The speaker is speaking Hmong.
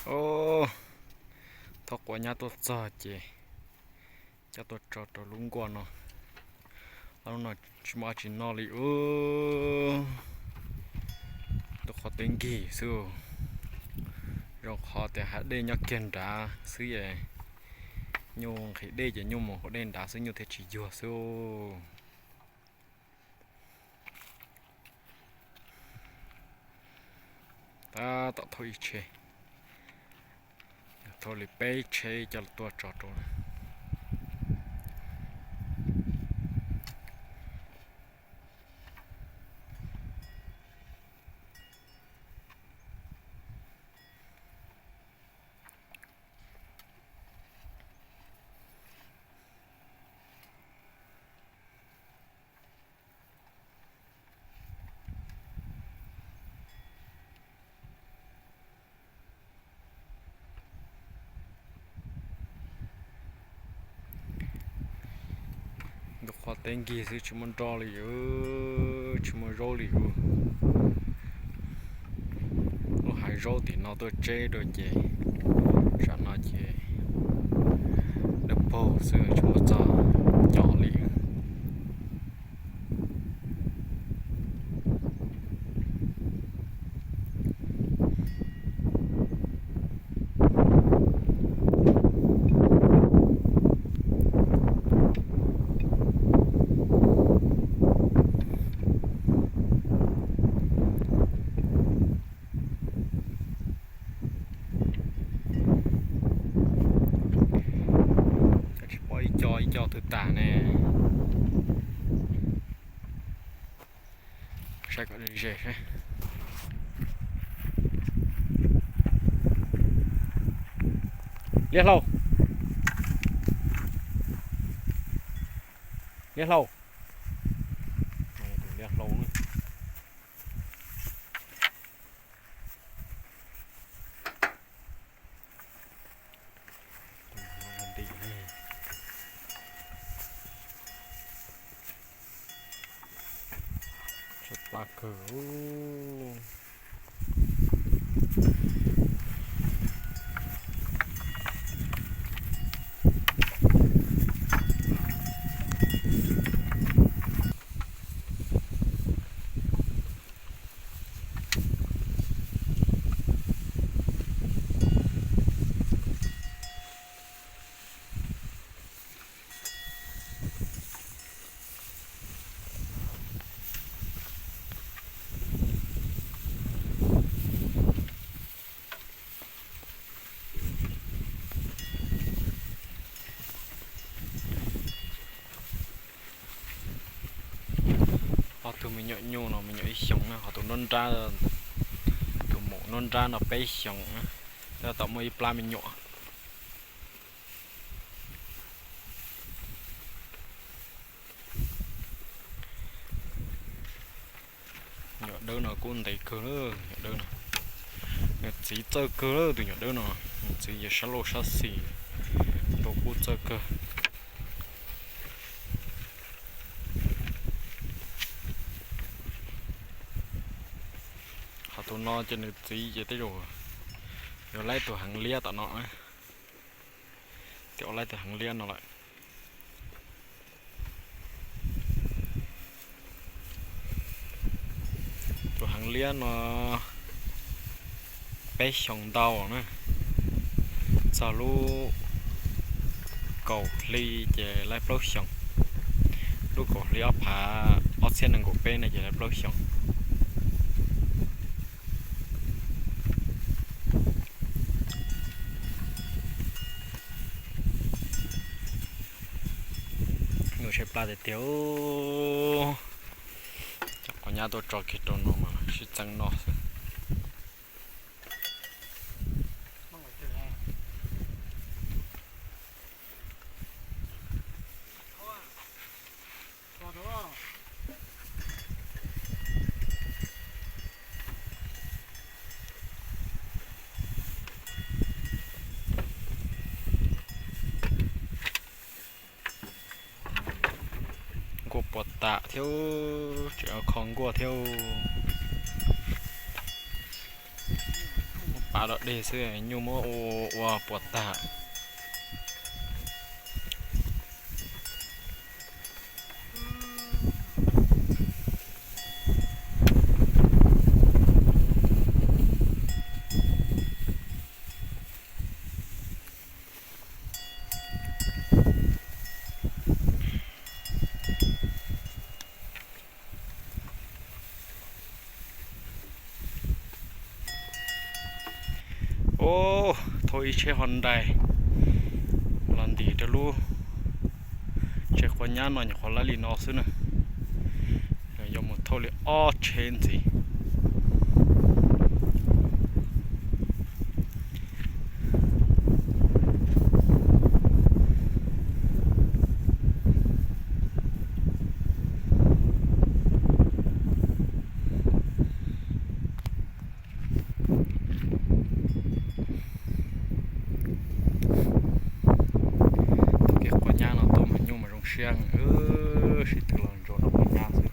Os, thauj quav nyab tuaj txog ces coj tuaj tso rau lub nkuaj no. Ob lub no tsis muaj dab tsi noj li os. Tus qhov teeb nkig xwb. Zoo qhov tias hav dej nyob kiag nrad xwb es nyuj nqhis dej ces nyuj mus hauv dej nrad xwb nyuj thiaj tsis yuag xwb. Tab tom thauj ib tsheb, thauj li peb tsheb coj tuaj tso rau. Tus qhov teeb nkig xwb tsis muaj nroj li, tsis muaj zaub li. Lub hav zaub tim no tuaj tseb rau ces, tsam no ces dawb paug xwb tsis muaj txog nyom li. Tsis pom ib co ib co twg tas ne. Saib kom ze saib. Liab hlau. Liab hlau. Tus liab hlau na. Tshav plab kawg. Ob tug me nyuam nyuj no me nyuam ib xyoos na, ho tus nruab nrab, tus maum nruab nrab no peb xyoos na, tab tom muaj ib plab me nyuam. Nyuam dawb no kuj ntev kawg lawm, nyuam dawb no. Nws txiv txawj kawg lawm tus nyuam dawb no, nws txiv yog sab laug sab xis, nrau kuj txawj kawg. Ho tus no ces nws txiv ces tej zaum yuav laib tus heev liab tom no, ces laib tus heev liab no lawm. Tus heev liab no peb xyoos ntau na, txog lub kaum hli ces laib plaub xyoos, lub kaum hli ob phav ob txhiab nees nkaum peb no ces laib plaub xyoos. Nws tshaib plab tiag tiag. Cov quav nyab tuaj tso kiag rau no mas sib txeeb noj xwb. Nkuaj puas tam thiab, tseem kho nkuaj thiab. Pav dog deg xwb, nyuj muab ua puas tag. Thauj ib tsheb Honda los ntim rau lub tsev quav nyab no nyuam qhuav lab li no xwb na. Yuav mus thauj li ob tsheb ntxiv. Thaum kev quav nyab no tuaj mas nyuj mas zoo siab, sib tw los ntsuas rau quav nyab.